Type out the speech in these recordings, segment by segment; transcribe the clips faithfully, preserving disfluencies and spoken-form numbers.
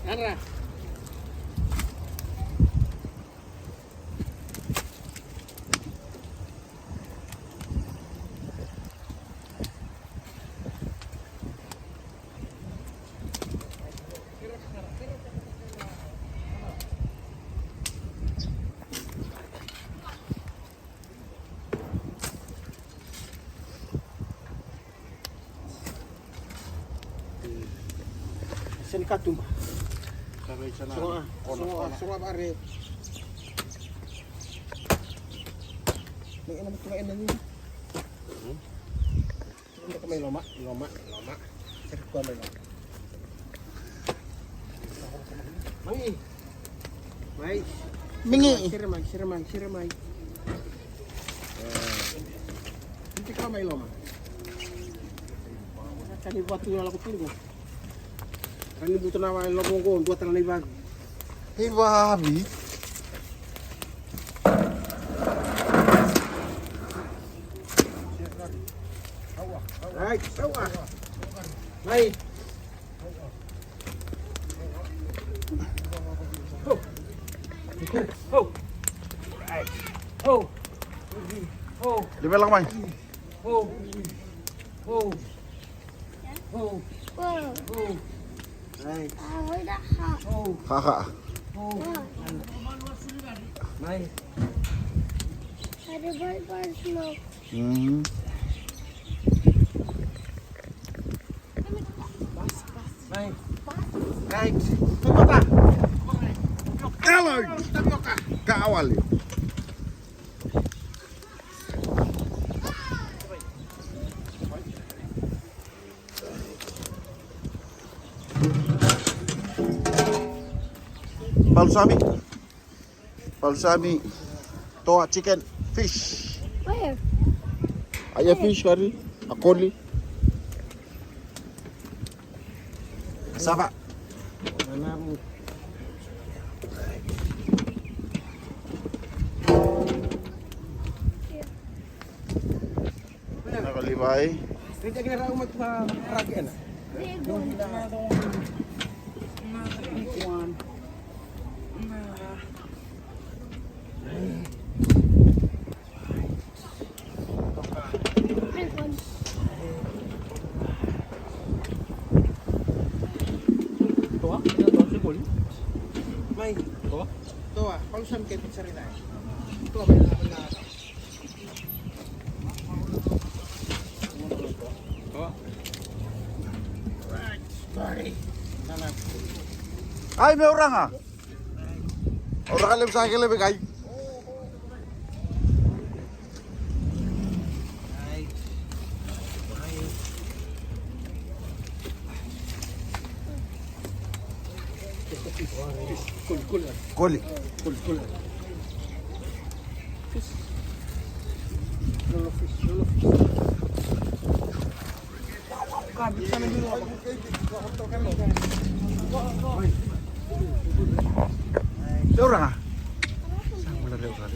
Ara. Seni katuba. Sogo, sogo, sogo vare. Ni ena mutu ena ni. Mai loma, loma, loma. Sere kua mai loma. Mai. Mai. Mingi. Sere mai, sere mai, sere mai. Iti kua mai loma. Kani vatu na lako pingo. Kani butu na wa loma go, dua tala na ivavi. Ivavi. Right, sawa. Right. Ho. Ho. Right. Ho. Ho. Level lako mai. Ho. Ho. Ho. Ho. Right. Ho. Haha. Ho. Right. Mm. Right. Right. Hello. Tapioca. Kawali. Balsami. Balsami. Toa, chicken, fish. Where? Aya fish curry, a koli. Sava. Naka livai. Toa, toa, se koli. Mai. Toa. Toa, kau sam ke pizza ri dai. Toa, mai na, na. Ai, meu ranga. Au raka levu sa ke levu kai. Koli. Rau ra ga. Sa mula rau ra.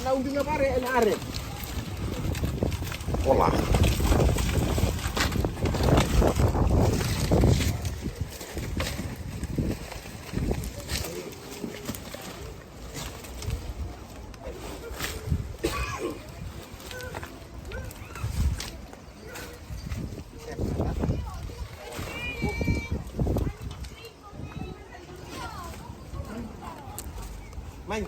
Ena ubi ga vare ena are. Olá. Mãe.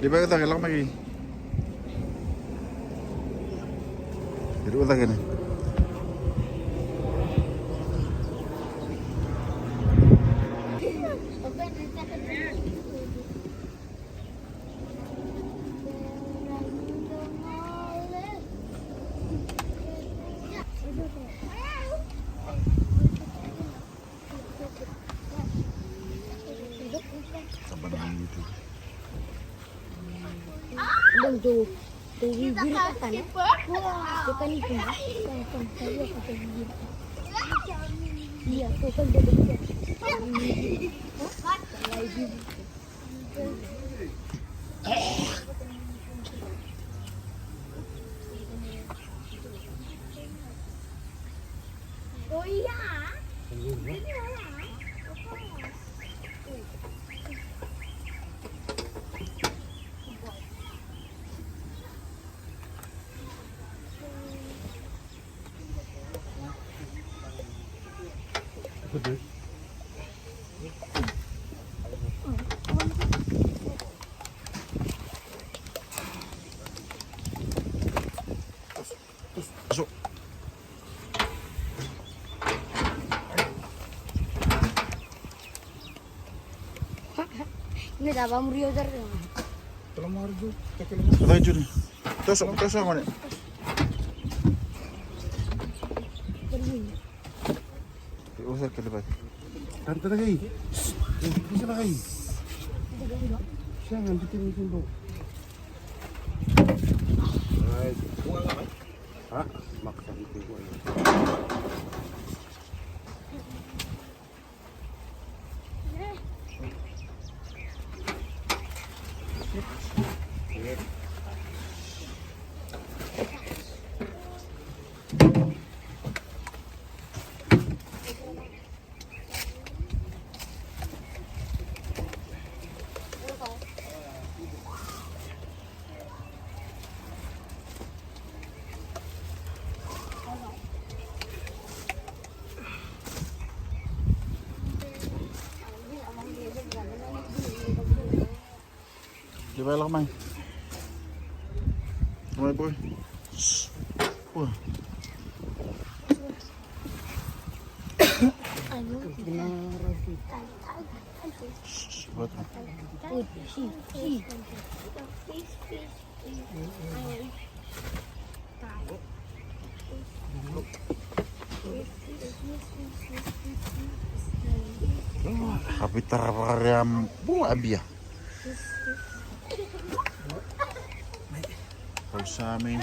Di bagi tangi lang magi. Jadi utang ini. Ni da vamuri au tara. Tala mari ju, takele. Vai juri. Toso, toso ngone. Usa kele bai. Tanta lagi. Usa lagi. Siang nanti tim tim bo. Right. Ha? Maksa itu gua. Dia balik mai. Mai boy. Wah. Ayo. Kapitara vakarea bua bia. Pausami.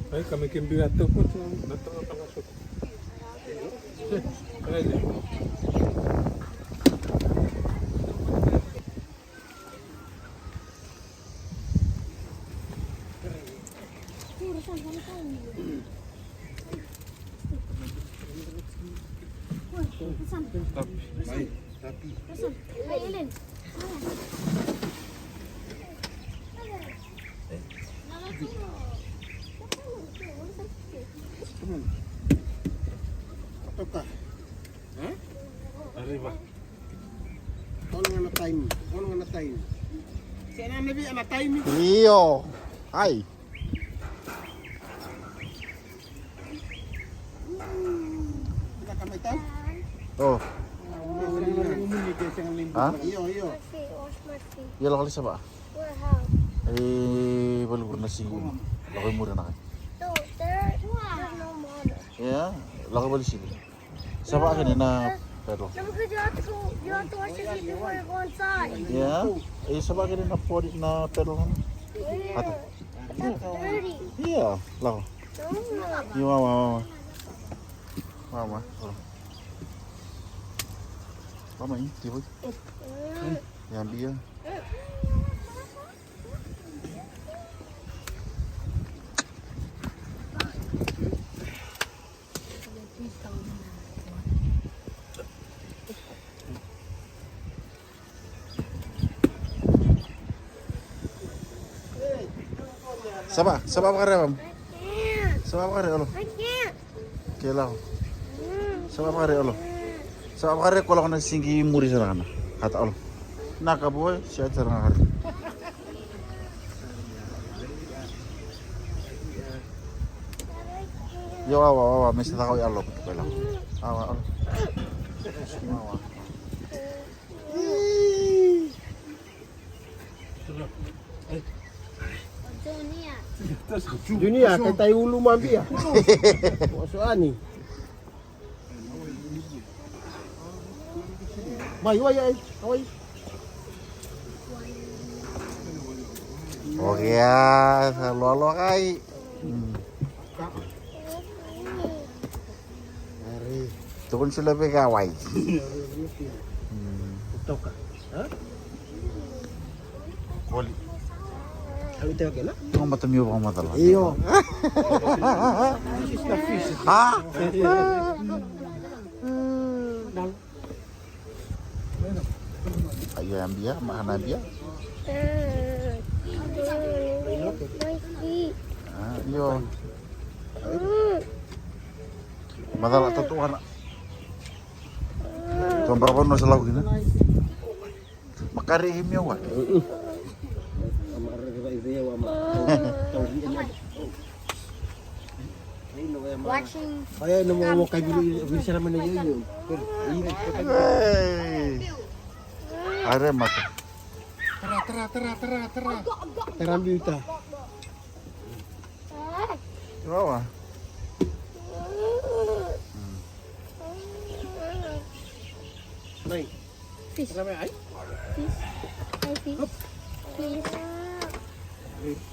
Ai, kami kembi atu ko tu, na tu ka so. Ai, le. Tapi. Toka. Arriba. Kau na gana taimi, kau na gana taimi. Sena na via na taimi. Io. Ai. Oh. Ha? Io, io. Io, lako li sava? E, valu vuru na sigi. Lako i muri na kai. Ia, lako vali sigi. Sava kene na pedal. No, because you have to go, you have to wash your feet before you go inside. Ia, e sava kene na pori na pedal. Hata. It's dirty. Ia, lako. Ia, mama, mama. Mama, mama. Mama, iti, boy. Ia, bia. Sava, sava vakare, mam. Sava vakare, alo. Ke lako. Sava vakare, alo. Sava vakare, ko lako na sigi muri sara kana. Hata, alo. Na ka boy, sia sara kana. Io, awa, awa, awa, me se caka o yalo ko tuka ila. Awa, awa. Awa. Junia, katai ulu mabia. Oso ani. Mai, wai, ai, wai. Oke, ya, sa loaloa kai. Hmm. Tukuni sula vei ka wai. Hmm. Toka. Ha? Koli. Kau teo kena? Tunga mata miu vakamacala. Io. This is the fish. Ha? Aia, bia, mahana bia. Ah, io. Macala tatu ana. Tua bara vanua sa lau kina. Makare i miau a. Watching. Aya, no mo kai viri, viri sara mana ya, ya. Hey. Are mata. Tara, tara, tara, tara, tara. Tara biuta. Wawa. Mai. Fish. Tara mai, ai. Fish. Ai, fish. Fish.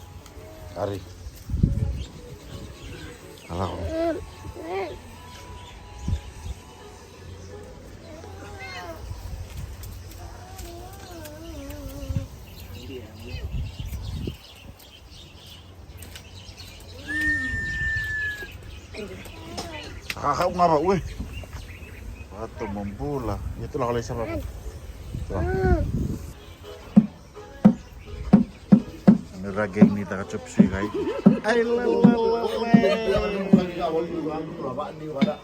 Ari. Ala ko. Kakau ga vau e. Vatu mo bula. Ia tu lako lai sa vau. Ni rageng ni taka chop suey kai. Ai la la la la.